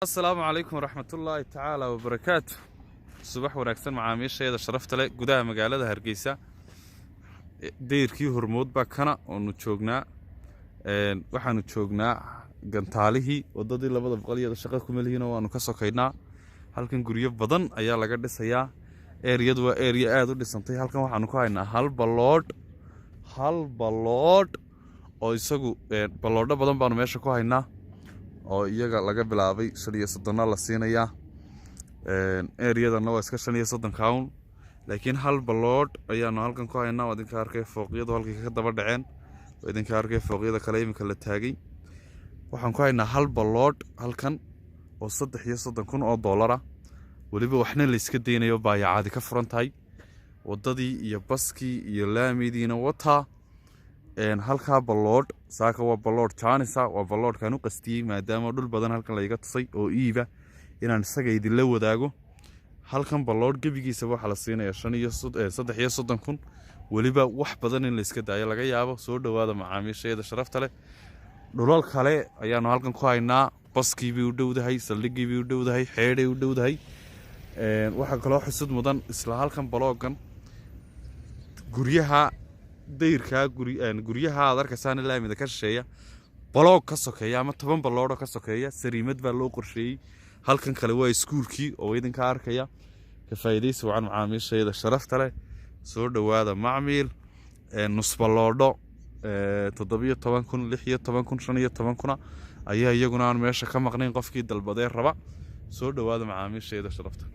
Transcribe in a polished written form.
Asalaamu calaykum waraxmatullaahi tacaala wabarakaatu. Subax wanaagsan macaamiishayda sharafta leh gudaha magaalada Hargeysa. Dayrkii Hormood baa kana oonu joognaa. Waxaanu joognaa gantaalihii wadadii 200 iyada shaqo kuma lihiinoo waanu ka sokaynaa. Halkan guryo badan ayaa laga dhisayaa. Eriyadu waa eriya aada u dhisantay. Halkan waxaanu ku haynaa hal baloodh, hal baloodh oo isagu baloodho badan baanu meesha ku haynaa oo iyaga laga bilaabay 35-na la siinayaa. Eriyadana waa iska 35 kaun, laakiin hal baloodh ayaanu halkan ku haynaa. Waa idinka arkay fooqyadu halkay ka daba dhaceen, waa idinka arkay fooqyada kale iminka la taagay. Waxaan ku haynaa hal baloodh halkan oo 33 kun oo dollar ah, weliba waxna la iska daynayo, baayacaadi ka furan tahay, wadadii iyo baskii iyo laamidiina wataa. Halkaa baloodh saaka waa baloodh jaanisa, waa baloodhkaan u qastiyey maadaama dhul badan halkan layga tusay oo iiba inaan isaga idinla wadaago. Halkan baloodh gebigiisaba waxaa la siinaya shan iyo 33 kun, weliba wax badan in la iska daayo laga yaabo. Soo dhowaada macaamiishayada sharafta leh. Dhulal kale ayaanu halkan ku haynaa. Baskii bay u dhowdahay, saldhiggii bay u dhowdahay, xeedhay u dhowdahay. Waxaa kaloo xusud mudan isla halkan baloogan guryaha dayrkaa, guryaha aad arkaysaan laamida ka shisheeya, baloog ka sokeeya ama 10 baloodho ka sokeeya, sariimad baa loo qorsheeyey. Halkan kale waa iskuulkii oo idinka arkaya. Ka faa'iidaysi wacan macaamiishayda sharafta leh. Soo dhowaada macmiil. Nus baloodho 17 kun, 16 kun, 15 kuna ayaa iyaguna aan meesha ka maqnayn qofkii dalbadee raba. Soo dhowaada macaamiishayda sharafta.